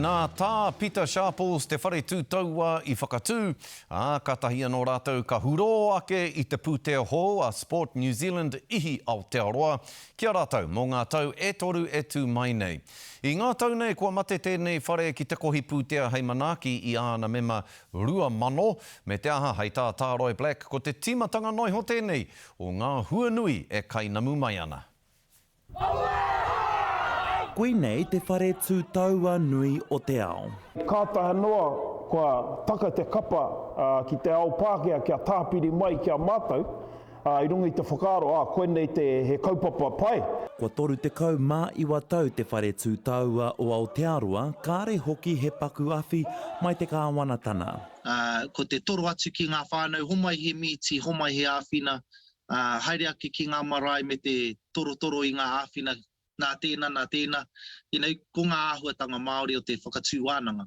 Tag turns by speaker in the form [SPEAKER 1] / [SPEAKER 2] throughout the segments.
[SPEAKER 1] Nā Tā Pita Sharples te whare tū tauā i whakatū, ā, kātahi anō rātou ka hurō ake i te pūtea hou a Sport New Zealand Ihi Aotearoa ki a rātou mō ngā tau e toru e tū mai nei. I ngā tau nei kua mate tēnei whare ki te kohi pūtea hei manaaki i āna mema 2000, me te aha hei tā Tāroi Black ko te tīmatanga noiho tēnei o ngā hua nui e kainamu mai ana.
[SPEAKER 2] Koinei te whare tū taua nui o te ao.
[SPEAKER 3] Kātahi noa kua taka te kapa ki te ao Pākehā kia tāpiri mai ki a mātou, i runga i te whakaaro, ā, koinei te he kaupapa pai.
[SPEAKER 2] Kua 39 tau te whare tū taua o Aotearoa, kāre hoki he paku awhi mai te kāwanatana.
[SPEAKER 4] Ko te toro atu ki ngā whānau, homai he mīti, homai he āwhina, ā, haere ake ki ngā marae me te torotoro i ngā āwhina nā tēnā, nā tēnā, you know, ko ngā āhuatanga Māori o te whakatū wānanga.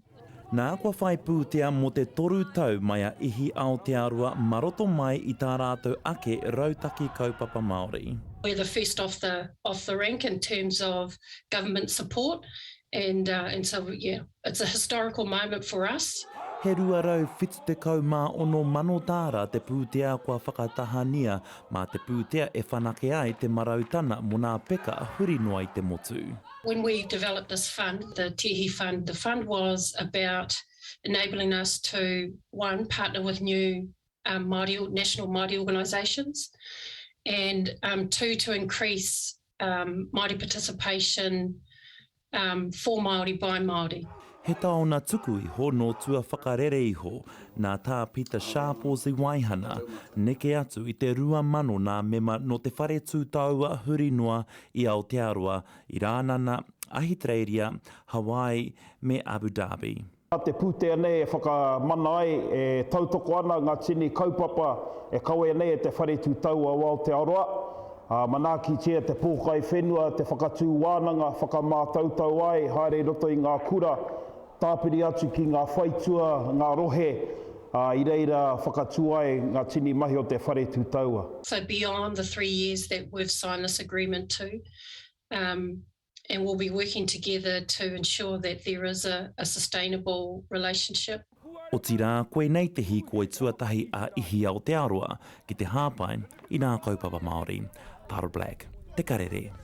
[SPEAKER 2] Nā, kua whai pūtea mō te toru tau mai a Ihi Aotearoa mā roto mai i tā rātou ake rautaki kaupapa Māori.
[SPEAKER 5] We're the first off the off the rank in terms of government support and and so yeah it's a historical moment for us.
[SPEAKER 2] He 276 mano tāra te pūtea kua whakatahania mā te pūtea e whanake ai te marautana mō nā peka huri noa i te motu.
[SPEAKER 5] When we developed this fund, the Te Ihi Fund, the fund was about enabling us to, one, partner with new um, Māori, national Māori organisations, and um, two, to increase um, Māori participation um, for Māori by Māori.
[SPEAKER 2] He taona tuku iho nō tua whakarere iho, nā Tā Pita Sharples i waihana, neke atu i te 2,000 nā mema nō te Whare Tū Taua huri noa i Aotearoa, i Rānana, Ahitereiria, Hawaii me Abu Dhabi.
[SPEAKER 3] Mā te pūtea nei e whakamana ai, e tautoko ana ngā tini kaupapa e kawea nei e Te Whare Tū Taua o Aotearoa, ā, manaakitia te pōkai whenua, te whakatū wānanga, whakamātautau ai, haere i roto i ngā kura, tāpiri atu ki ngā whaitua, ngā rohe, ā, i reira whakatū ai ngā tini mahi o Te Whare Tū Taua.
[SPEAKER 5] So beyond the three years that we've signed this agreement to, um, and we'll be working together to ensure that there is a, a sustainable relationship.
[SPEAKER 2] Otirā, koinei te hīkoi tuatahi a Ihi Aotearoa ki te hāpai i nā kaupapa Māori. Tara Black, Te Karere.